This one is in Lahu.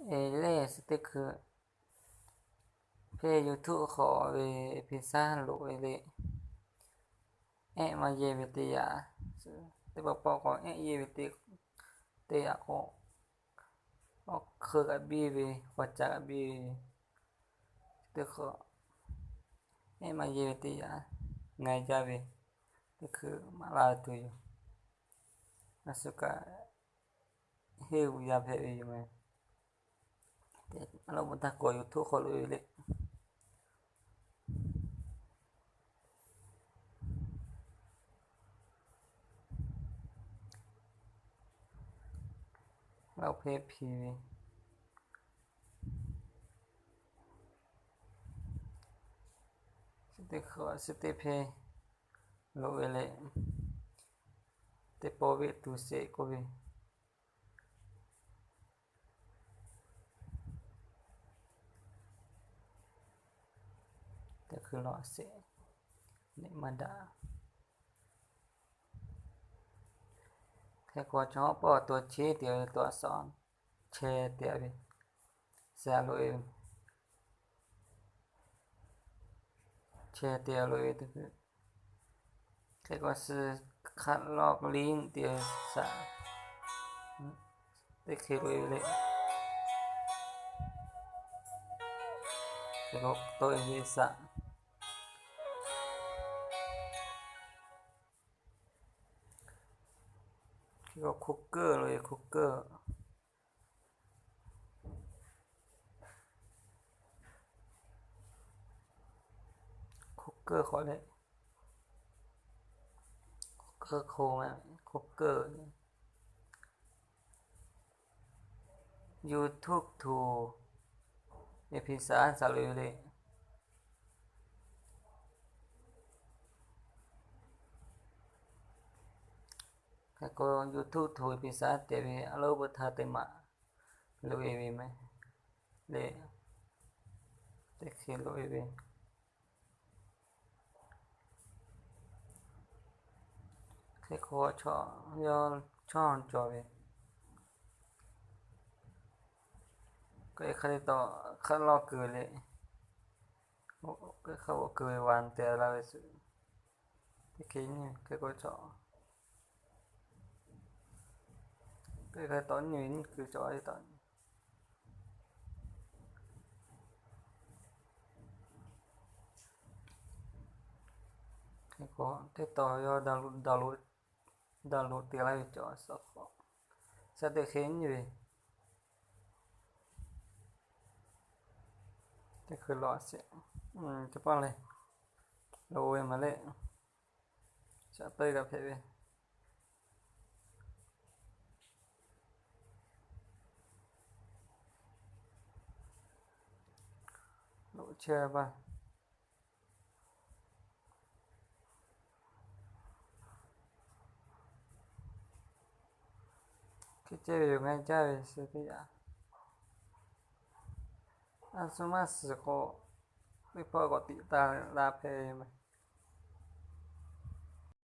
Eˬ lehˬ, suh teˇ hkui hpehˇ YouTube hk'aw ve eˬ hpeˇ saˉ loꞈ ve le. Ehˆ maˇ yehˇ ve teˇ yanˇ, teˇ pawˆ pawˆ k'o ehˆ yehˇ ve teˇ yanˇ k'o, awˬ hk'eun kaꞈ biˇ ve, k'awꞈ ca kaꞈ biˇ ve, teˇ hkui ehˆ maˇ yehˇ ve teˇ yanˇ, nga jaˇ ve, teˇ hkui maˍ laˇ ve tuˬ yoˬ. A shu kaꞈ henˇ uiˍ yaˇ hpehꞈ ve yoˬ meh. A lo bon htaˇ k'awꞈ YouTube hk'aw loꞈ e ve le. Laˇ hpehˇ hpiˇ ve, suh teˇ hkui suh teˇ hpehˇ loꞈ ve le. Teˇ pawˆ ve tuˬ sheˍ k'oˆ ve, teˇ hkui lawˬ sheˍ, neˇ maˇ daꞈ. Hk'e k'o chaw pawˆ to cheˇ te ve, to a suhˍ chehˇ te ve, suh loꞈ e, chehˇ te loꞈ e teˇ hkui. Hk'e k'o suh hk'aˆ lawˇ liˇ te ve saꞈ, teˇ hkui loꞈ e le. Hk'e k'o to e ve saꞈ. Hk'e k'o hk'oˆ keuˆ loꞈ e, hk'oˆ keuˆ. Hk'oˆ keuˆ k'awꞈ le, hk'oˆ keuˆ, hk'oˆ keuˆ. YouTube tuˬ eˬ hpeˇ saˉ saˍ loꞈ e ve le. Hk'e k'o YouTube tuˬ eˬ hpeˇ saˉ te ve a lo bon htaˇ teˇ maˬ loꞈ e ve meh le. Teˇ hkui loꞈ e ve, hk'e k'o chaw yawˇ chawˇ cawˬ ve, k'o hk'aˬ hk'e taw hk'aˆ lawˇ kuiˬ le. K'o hk'aˆ k'o kuiˬ ve vaꞈ te laˇ ve suhˍ, teˇ hkui nyi hk'e k'o chaw, k'o hk'e taw nyi ve nyi kuiˬ cawˬ ve taw, hk'e k'o teˇ taw yawˇ download, download te laˇ ve cawˬ suhˍ k'o, suhˍ teˇ hkui nyi ve, teˇ hkui lawˬ sheˍ, teˇ pawˆ le, loꞈ ve maˬ le, shaˍ tawˇ kaꞈ hpehꞈ ve, loꞈ chehˇ ve paˇ. Hk'e ceh ve yoˬ, ngaˬ jaˇ ve suh teˇ yanˇ, a shu maˇ shiˍ k'o, teˇ pawˆ k'awꞈ tiꞈ taˍ la hpehꞈ ve yoˬ meh.